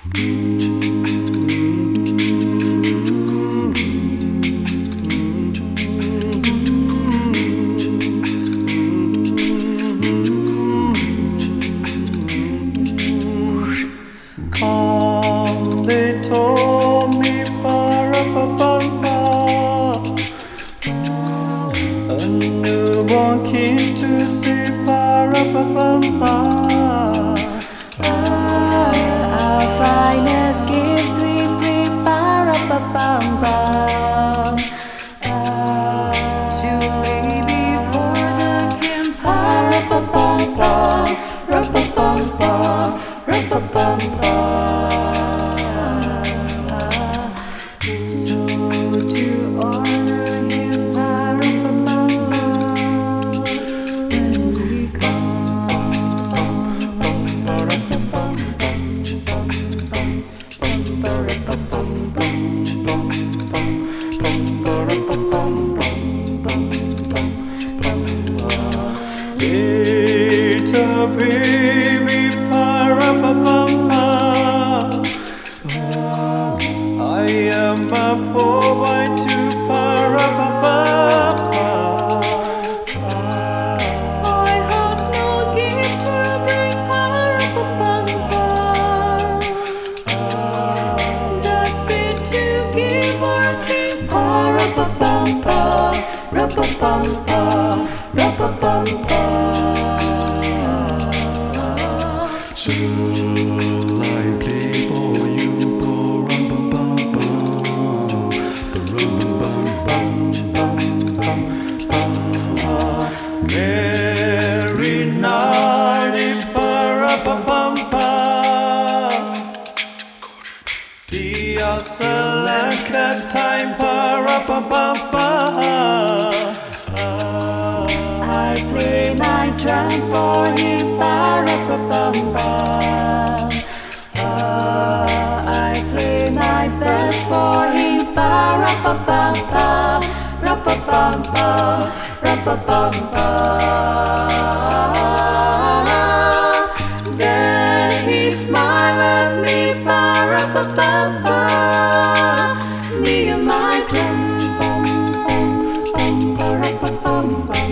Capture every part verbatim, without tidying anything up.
Come, they told me, ba-ra-ba-bum-ba. A newborn king to see, ba-ra-ba-bum-ba. Our finest gifts we bring, ba-ra-ba-bum-bum. To lay before the king, ba-ra-ba-bum-bum, ra-ba-bum-bum, ra-ba-bum-bum. So to honor him, ba-ra-ba-bum-bum, when we come. Little baby, ba-ra-ba-bum-bum. I am a poor boy too, ba-ra-ba-bum-bum. I have no gift to bring, ba-ra-ba-bum-bum. That's fit to give our king, ba-ra-ba-bum-bum, ra-ba-bum-bum, ra-ba-bum-bum. Shall I play for you, ba-rum-bum-bum-bum, ba-rum-bum-bum-bum, bum-bum-bum? Merry night, ba-ra-bum-bum-bum. Be a select time, ba-ra-bum-bum-bum. I play my drum for him, ba-ra-bum-bum-bum. I play my best for him, ba-ra-bum-bum-bum, ra-bum-bum-bum, ra-bum-bum-bum. Then he smiled at me, ba-ra-bum-bum-bum. Me and my drum, ba-ra-bum-bum-bum.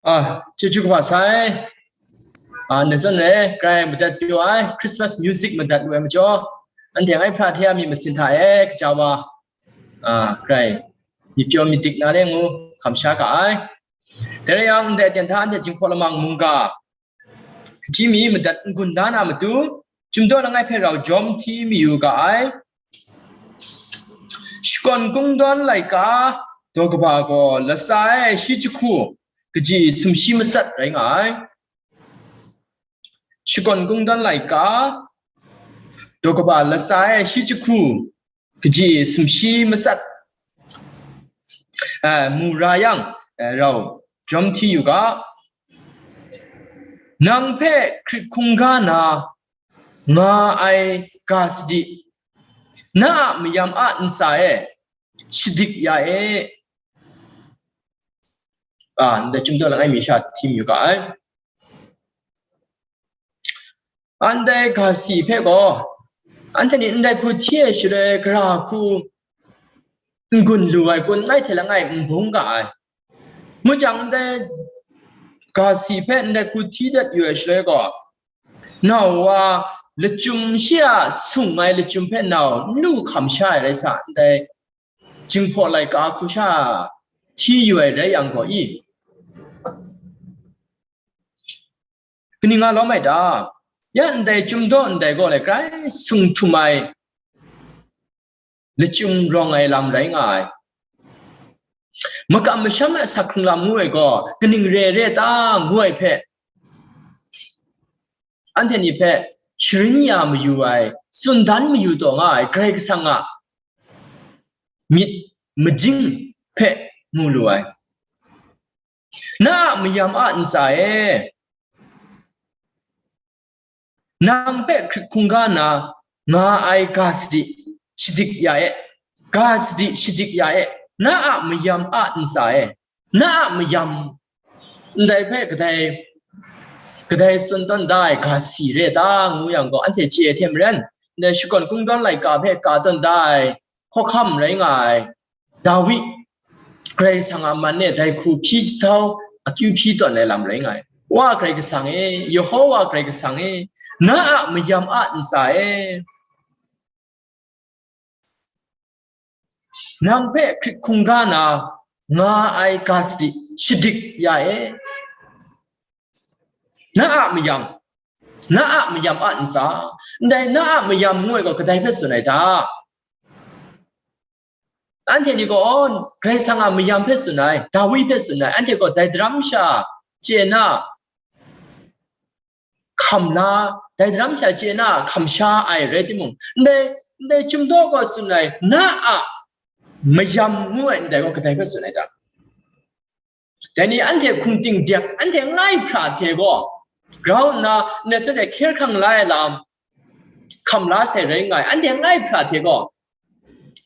Ah, chyeju kaba sai. Ah, nsen re, grai madat pyaw ai, Christmas music madat lu ai majaw, anhte ngai hpra hte a myit masin hta e, kaja wa, ah, grai myit pyaw myit dik na le ngu, hkam sha ga ai. Dai rai yang, ndai aten hta anhte Jinghpaw Lamang mungga, hti mi madat n-gun da na matu, Chyum daw langai hpe rau jawm hti mayu ga ai. Shakawn Kungdawn laika daw kaba gaw latsa e shi jahku kaji sumshi matsat rai nga ai. Shakawn Kungdawn laika daw kaba latsa e shi jahku kaji sumshi matsat, eh, mu ra yang, eh, rau jawm hti yu ga, nang hpe hkrit hkungga na nga ai ga sadi, na a mayam a ntsa e shadik ya e, a, ndai chyum daw langai mi sha hti mayu ga ai. Ndai ga si hpe gaw, anhte ni ndai hku hti ai shaloi, gara hku n-gun lu ai kun, ngai hte langai n bung ga ai. Ngu jang, ndai ga si hpe ndai hku hti dat yu ai shaloi gaw, nau wa lachyum, shi a sung ai lachyum hpe nau n lu hkam sha ai rai sa, ndai Jinghpaw laika hku sha hti yu ai rai yang gaw i? Kaning nga lawm ai ta? Ya ndai chyum daw ndai gaw le, grai sung htum ai lachyum rawng ai lam rai nga ai. Makam masham a asak hkrung lam ngu ai gaw kaning re re ta ngu ai hpe, anhte ni hpe sharin ya mayu ai, tsun dan mayu taw nga ai Karai Kasang a myit majing hpe mu lu ai. Na a mayam a ntsa e, nang hpe hkrit hkungga na nga ai ga sadi shadik ya e, ga sadi shadik ya e, na a mayam a ntsa e, na a mayam, ndai hpe kadai, kadai tsun tawn da ai ga si re ta ngu yang gaw, anhte chye ai hte maren, ndai shakawn kungdawn laika hpe ka tawn da ai hkawhkam rai nga ai Dawi, Karai Kasang a man e dai hku hpyi jahtau, akyu hpyi tawn ai lam rai nga ai. Wa Karai Kasang e, Yehowa Karai Kasang e, na a mayam a ntsa e, nang hpe hkrit hkungga na nga ai ga sadi shadik ya e. Na a mayam, na a mayam a ntsa, ndai na a mayam ngu ai gaw kadai hpe tsun ai ta? Anhte ni gaw Karai Kasang a mayam hpe tsun ai, Dawi hpe tsun ai, anhte gaw dai daram sha chye na hkam la, dai daram sha chye na hkam sha ai rai timung, ndai, ndai chyum daw gaw tsun ai, na a mayam ngu ai ndai gaw kadai hpe tsun ai ta? Dai ni anhte hkum ting dek, anhte ngai hpra hte gaw, grau nna, ndai shanhte hkye hkrang la ai lam hkam la sai rai nga ai, anhte ngai hpra hte gaw,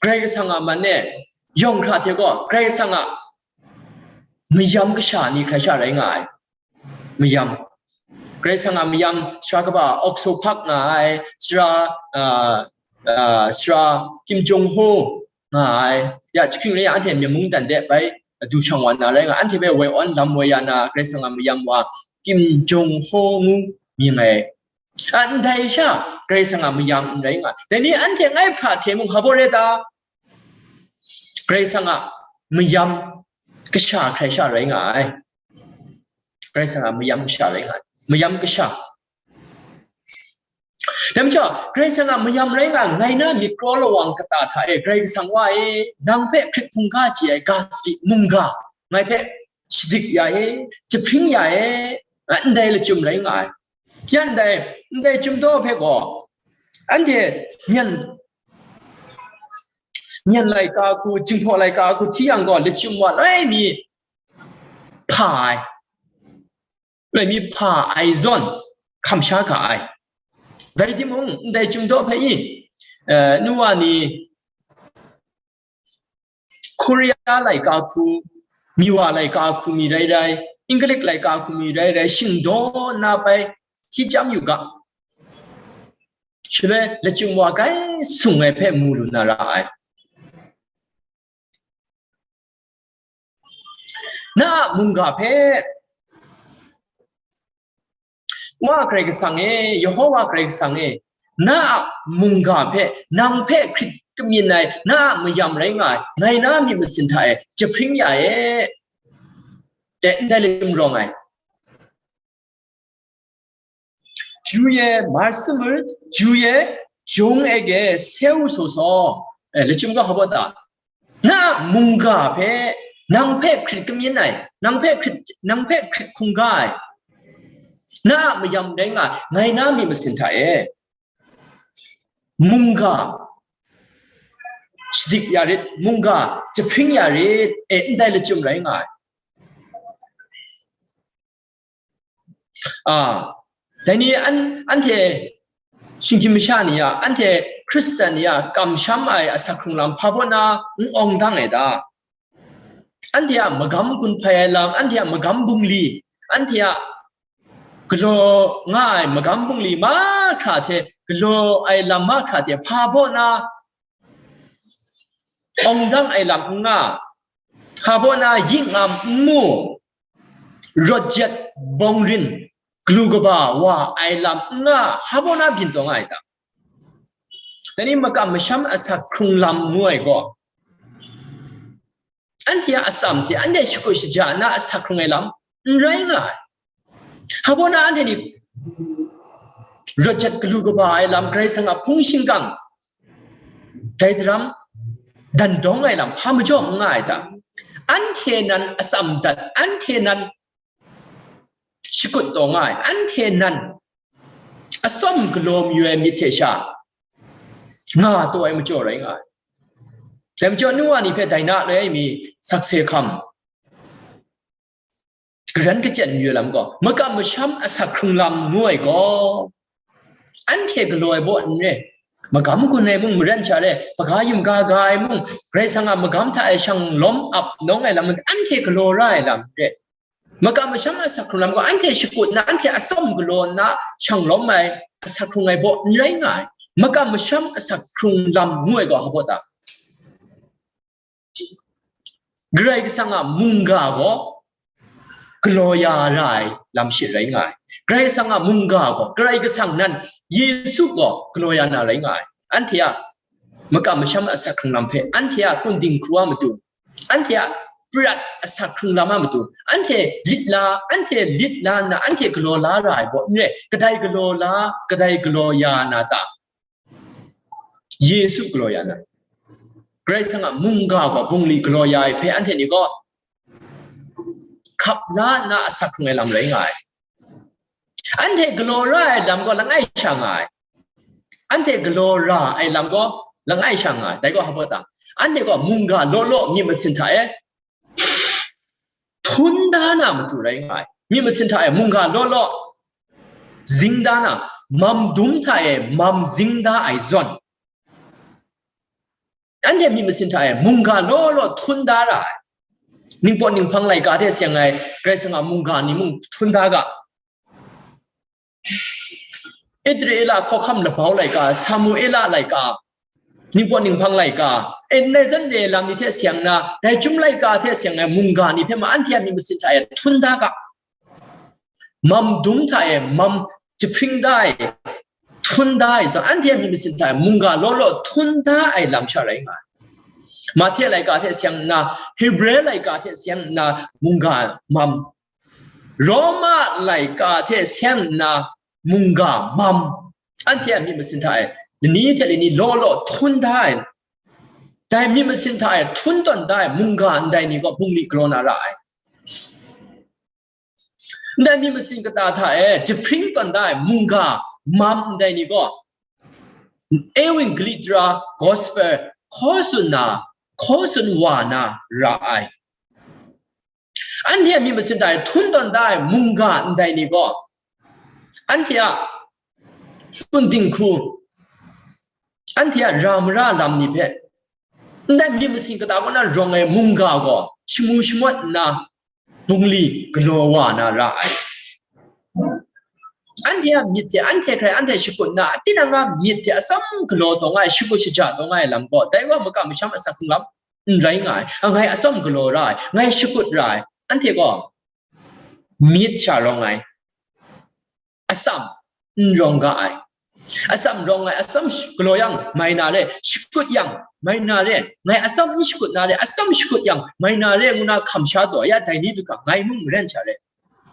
Karai Kasang a man e, yawng hkra hte gaw, Karai Kasang a mayam kasha ni hkrai sha rai nga ai. Mayam, Karai Kasang a mayam, sara kaba Oxford Park nga ai, sara, ah, ah, sara Kim Jong Ho nga ai, ya, jahkring rai yang, anhte Myen mungdan de bai du shang wa na rai nga, anhte bai woi awn lam woi ya na, Karai Kasang a mayam wa Kim Jong Ho ngu mying ai. A, ndai sha, Karai Kasang a mayam n rai nga. Dai ni anhte ngai hpra hte mung hpa baw re ta? Karai Kasang a mayam kasha hkrai sha rai nga ai. Karai Kasang a mayam kasha rai nga ai. Mayam kasha. Dai majaw, Karai Kasang a mayam rai nga ai, ngai na myit kraw lawang kata hta e, Karai Kasang wa e, nang hpe hkrit hkungga chye ai ga sadi mungga, ngai hpe shadik ya e, jahpring ya e, ndai lachyum rai nga ai. Ya ndai, ndai chyum daw hpe gaw, anhte myen, myen laika hku, jinghpaw laika hku hti yang gaw, lachyum wa loi mi hpa ai, loi mi hpa ai zawn hkam sha ga ai. Rai timung, ndai chyum daw hpe i, eh, nu wa ni, Korea laika hku, Miwa laika hku mi rai rai, Inglik laika hku mi rai rai, shingdaw na bai hti chyam yu ga. Shaloi lachyum wa grai sung ai hpe mu lu na ra ai. Na a mungga hpe, Wa Karai Kasang e, Yehowa Karai Kasang e, na a mungga hpe, nang hpe hkrit kamyin ai, na a mayam rai nga ai, ngai na myit masin hta e jahpring ya e, te ndai lachyum rawng ai. 主ရဲ့ 말씀을, 주의 종에게 세우소서. Eh, lachyum ga hpa baw ta? Na a mungga hpe, nang hpe hkrit kamyin ai, nang hpe hkrit, nang hpe hkrit hkungga ai, na a mayam rai nga ai, ngai na myit masin hta e, mungga shadik ya rit, mungga jahpring ya rit, e, ndai lachyum rai nga ai. A, dai ni an, anhte shinggyim masha ni a, anhte Hkristan ni a kamsham ai asak hkrung lam hpa baw na n awng dang ai ta? Anhte a magam gun hpai ai lam, anhte a magam bungli, anhte a galaw nga ai magam bungli mahkra hte, galaw ai lam mahkra hte, hpa baw na awng dang ai lam n nga, hpa baw na ying ngam n mu, rawt jet bawng rin, galu kaba wa ai lam n nga, hpa baw na byin taw nga ai ta? Dai ni makam masham asak hkrung lam ngu ai gaw, anhte a atsam hte anhte shakut shaja na asak hkrung ai lam n rai nga ai. Hpa baw na anhte ni rawt jet galu kaba ai lam, Karai Kasang a hpung shingkang dai daram dan dawng ai lam hpa majaw n nga ai ta? Anhte nan atsam dat, anhte nan shakut taw nga ai, anhte nan atsawm galaw mayu ai myit hte sha nga taw ai majaw rai nga ai. Dai majaw, nu wa ni hpe dai na loi mi sakse hkam, garan kachyen mayu ai lam gaw, makam masham asak hkrung lam ngu ai gaw, anhte galaw ai baw n re, magam gun ai mung, maren sha re, hpaga yum ga ga ai mung, Karai Kasang a magam hta e shang lawm ap nawng ai lam, anhte galaw ra ai lam re. Makam masham asak hkrung lam gaw, anhte shakut na, anhte atsawm galaw nna shang lawm ai, asak hkrung ai baw n rai nga ai. Makam masham asak hkrung lam ngu ai gaw, hpa baw ta? Karai Kasang a mungga gaw galaw ya ra ai lam shi rai nga ai. Karai Kasang a mungga gaw, Karai Kasang nan Yesu gaw galaw ya na rai nga ai. Anhte a makam masham asak hkrung lam hpe, anhte a kun dinghku a matu, anhte a prat asak hkrung lam a matu, anhte lit la, anhte lit la nna, anhte galaw la ra ai baw n re, kadai galaw la, kadai galaw ya na ta? Yesu galaw ya na. Karai Kasang a mungga gaw bungli galaw ya ai hpe anhte ni gaw hkap la nna asak hkrung ai lam rai nga ai. Anhte galaw ra ai lam gaw langai sha nga ai. Anhte galaw ra ai lam gaw langai sha nga ai. Dai gaw hpa baw ta? Anhte gaw mungga law law myit masin hta e htum da na matu rai nga ai. Myit masin hta e mungga law law zing da na, mam dum hta e mam zing da ai zawn, anhte myit masin hta e mungga law law htum da ra ai. Ningpawt ninghpang laika hte seng ai Karai Kasang a mungga ni mung htum da ga. Israela hkawhkam labau laika, Samuela laika, ningpawt ninghpang laika, e, ndai zawn re lam ni hte seng na, dai chyum laika hte seng ai mungga ni hpe ma anhte a myit masin hta e htum da ga. Mam dum hta e mam jahpring da ai, htum da ai, so anhte a myit masin hta e mungga law law htum da ai lam sha rai nga ai. Mahte laika hte seng nna, Hebre laika hte seng nna, mungga mam, Roma laika hte seng nna, mungga mam, anhte a myit masin hta e lani hte lani law law htum da ai. Dai myit masin hta e htum tawn da ai mungga ndai ni gaw bungli galaw na ra ai. Ndai myit masin kata hta e jahpring tawn da ai mungga mam ndai ni gaw, Evangeli tara, gospel hkaw tsun na, hkaw tsun wa na ra ai. Anhte a myit masin hta e htum tawn da ai mungga ndai ni gaw, anhte a kun dinghku, anhte a ra mara lam ni hpe, ndai myit masin kata kaw na rawng ai mungga gaw shamu shamawt nna bungli galaw wa na ra ai. Anhte a myit hte, anhte hkrai anhte shakut na, tinang a myit hte atsawm galaw taw nga ai, shakut shaja taw nga ai lam gaw, dai wa makam masham asak hkrung lam n rai nga ai. Ngai atsawm galaw ra ai, ngai shakut ra ai. Anhte gaw myit sha rawng ai, atsam n rawng ga ai. Atsam rawng ai, atsam sh-, galaw yang mai na re, shakut yang mai na re, ngai atsam n shakut na re, atsam shakut yang mai na re ngu na hkam sha taw, ya dai ni du hkra ngai mung maren sha re.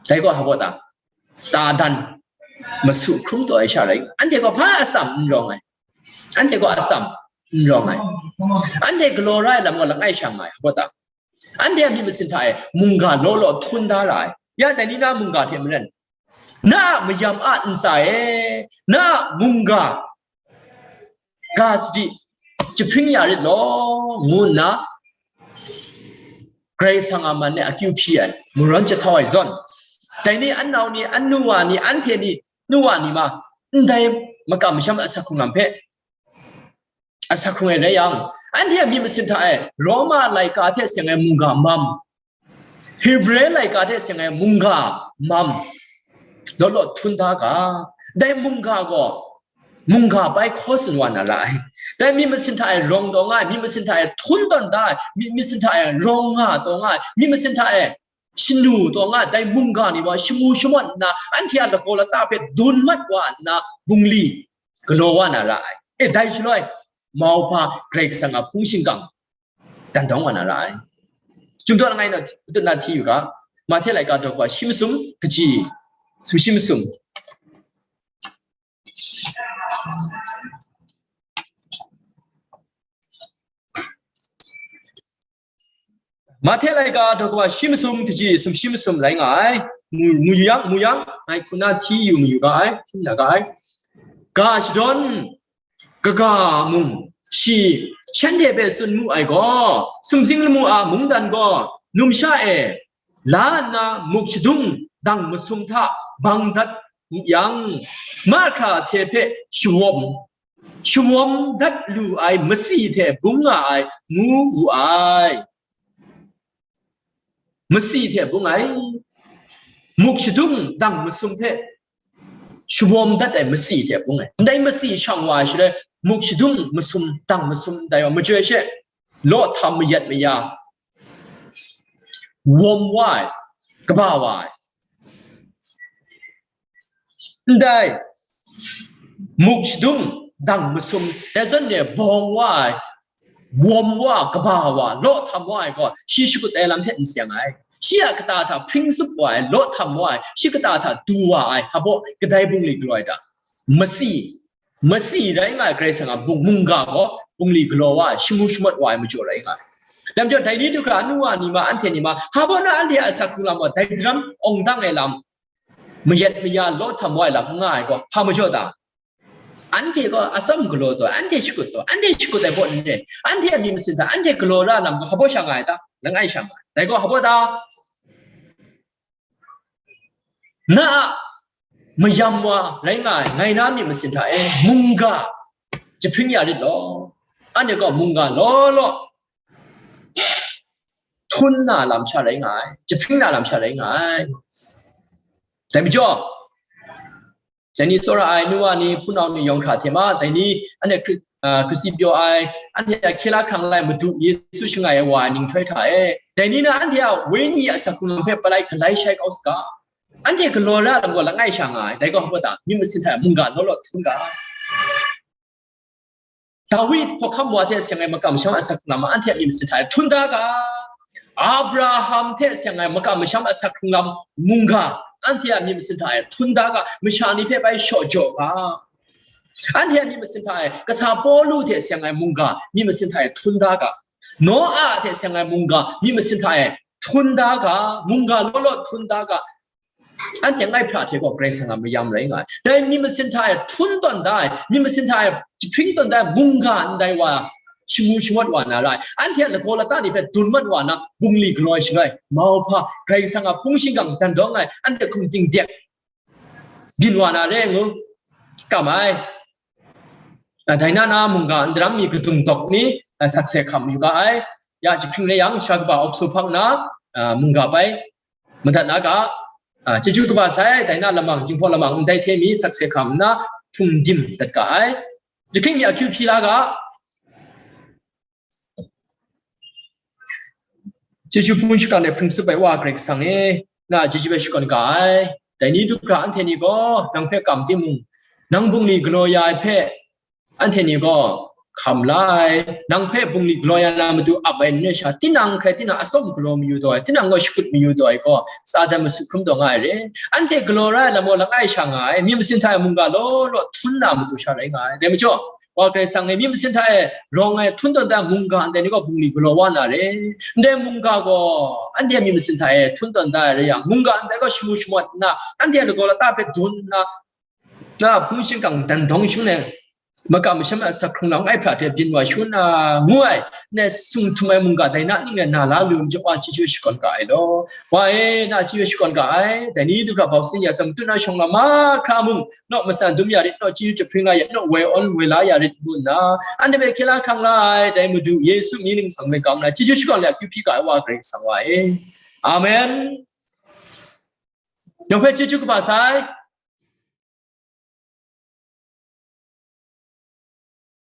Dai gaw hpa baw ta? Satan masu hkrum taw ai sha rai. Anhte gaw hpa atsam n rawng ai. Anhte gaw atsam n rawng ai. Anhte galaw ra ai lam gaw langai sha nga ai, hpa baw ta? Anhte a myit masin hta e mungga law law htum da ra ai. Ya dai ni na mungga hte maren, na a mayam a ntsa e, na a mungga ga sadi jahpring ya rit law, ngu nna Karai Kasang a man e akyu hpyi ai, marawn jahtau ai zawn, dai ni, anau ni, anu wa ni, anhte ni, nu wa ni ma, ndai makam masham asak hkrung lam hpe asak hkrung ai rai yang, anhte a myit masin hta e Roma laika hte seng ai mungga mam, Hebre laika hte seng ai mungga mam law law htum da ga, dai mungga gaw mungga bai hkaw tsun wa na ra ai. Dai myit masin hta e rawng taw nga ai, myit masin hta e htum tawn da ai, myit masin hta e rawng nga taw nga ai, myit masin hta e shanu taw nga ai, dai mungga ni wa shamu shamawt nna, anhte a lagaw lata hpe dun mat wa nna, bungli galaw wa na ra ai. E, dai shaloi, mauhpa Karai Kasang a hpung shingkang dan dawng wa na ra ai. Chyum daw langai na, matut na hti yu ga, Mahte laika daw kaba shi masum, kaji sumshi masum. Mahte laika daw kaba shi masum, kaji sumshi masum rai nga ai. Mu, mu yu yang, mu yang, ngai hku na hti yu mayu ga ai, hti na ga ai. Ga shadawn kaga mung, shi shanhte hpe tsun mu ai gaw, sumsing lamu a mungdan gaw, numsha e la nna muk shadung dang masum hta bang dat wu yang, mahkra hte hpe shawawm, shawawm dat lu ai masi hte bung nga ai, ngu wu ai. Masi hte bung ai, muk shadung dang masum hpe shawawm dat ai masi hte bung ai. Ndai masi shang wa ai shaloi, muk shadung masum, dang masum ndai wa majoi she, law htam mayat maya, wawm wa ai, kaba wa ai. Ndai muk shadung dang masum, dai zawn e bawng wa ai, wawm wa, kaba wa, law htam wa ai gaw, shi shakut ai lam hte n seng ai. Shi a kata hta hpring tsup wa ai, law htam wa ai, shi kata hta du wa ai, hpa baw kadai bungli galaw ai ta? Masi, masi rai nga ai Karai Kasang a bung, mungga gaw bungli galaw wa ai, shamu shamawt wa ai majaw rai nga ai. Dai majaw, dai ni du hkra, anu wa ni ma, anhte ni ma, hpa baw na anhte a asak hkrung lam gaw, dai daram awng dang ai lam, mayat maya law htam wa ai lam n nga ai gaw, hpa majaw ta? Anhte gaw atsawm galaw taw, anhte shakut taw, anhte shakut ai baw n re, anhte a myit masin hta, anhte galaw ra lam gaw, hpa baw sha nga ai ta? Langai sha nga ai. Dai gaw hpa baw ta? Na a mayam wa rai nga ai, ngai na myit masin hta e mungga jahpring ya rit law. Anhte gaw mungga law law htum na lam sha rai nga ai, jahpring na lam sha rai nga ai. Dai majaw, dai ni tsawra ai nu wa ni, hpunau ni yawng hkra hte ma, dai ni anhte Hkri-, a, Hkristu pyaw ai, anhte a hkye la hkrang la ai Madu Yesu shangai ai wa ai ninghtoi hta e, dai ni na anhte a wenyi a asak hkrung lam hpe palai galai shai kau saga. Anhte galaw ra ai lam gaw langai sha nga ai, dai gaw hpa baw ta? Myit masin hta e mungga law law htum ga. Dawi hkawhkam wa hte seng ai makam masham a asak hkrung lam anhte a myit masin hta e htum da ga. Abraham hte seng ai makam masham a asak hkrung lam mungga anhte a myit masin hta e htum da ga. Masha ni hpe bai shaw jaw ga. Anhte a myit masin hta e kasa Pawlu hte seng ai mungga myit masin hta e htum da ga. Noa hte seng ai mungga myit masin hta e htum da ga. Mungga law law htum da ga. Anhte ngai hpra hte gaw Karai Kasang a mayam rai nga ai. Dai myit masin hta e htum tawn da ai, myit masin hta e jahpring tawn da ai mungga ndai wa, shamu shamawt wa na ra ai. Anhte a lagaw lata ni hpe dun mat wa na, bungli galaw ai shaloi, mauhpa Karai Kasang a hpung shingkang dan dawng ai, anhte hkum dingdek byin wa na re ngu kam ai. A, dai na na mungga ndaram mi, kadung dawk mi, a, sakse hkam yu ga ai. Ya jahpring rai yang, sha kaba awp su hpang na, a, mungga bai madat na ga, a, chyeju kaba sai, dai na lamang, Jinghpaw lamang ndai hte mi sakse hkam nna hpung dim dat ga ai. Jahpring mi akyu hpyi la ga. Chyeju hpung shingkang de hpring tsup ai Wa Karai Kasang e, na a chyeju hpe shakawn ga ai. Dai ni du hkra anhte ni gaw nang hpe kam timung, nang bungli galaw ya ai hpe, anhte ni gaw hkam la ai. Nang hpe bungli galaw ya na matu ap ai n rai sha, tinang hkrai tinang atsawm galaw mayu taw ai, tinang gaw shakut mayu taw ai gaw, Satan masu hkrum taw nga ai re. Anhte galaw ra ai lam gaw langai sha nga ai, myit masin hta e mungga law law htum na matu sha rai nga ai. Dai majaw, Wa Karai Kasang e myit masin hta e rawng ai htum tawn da ai mungga ndai ni gaw bungli galaw wa na re. Ndai mungga gaw anhte a myit masin hta e htum tawn da ai rai yang, mungga ndai gaw shamu shamawt nna, anhte a lagaw lata hpe dun nna, na hpung shingkang dan dawng shun ai, makam masham a asak hkrung lam ngai hpra hte byin wa shun na ngu ai, ndai sung htum ai mungga dai na ning rai na la lu majaw, Wa chyeju shakawn ga ai law. Wa e, na chyeju shakawn ga ai, dai ni du hkra bau sin ya tsam, tu na shawng lam mahkra mung, naw matsan dum ya rit, naw chyeju jahpring la ya, naw woi awn woi la ya rit ngu nna, anhte hpe hkye la hkang la ai, dai Madu Yesu mying ningsang hpe gam nna, chyeju shakawn le akyu hpyi ga ai Wa Karai Kasang Wa e. Amen. Yawng hpe chyeju kaba sai.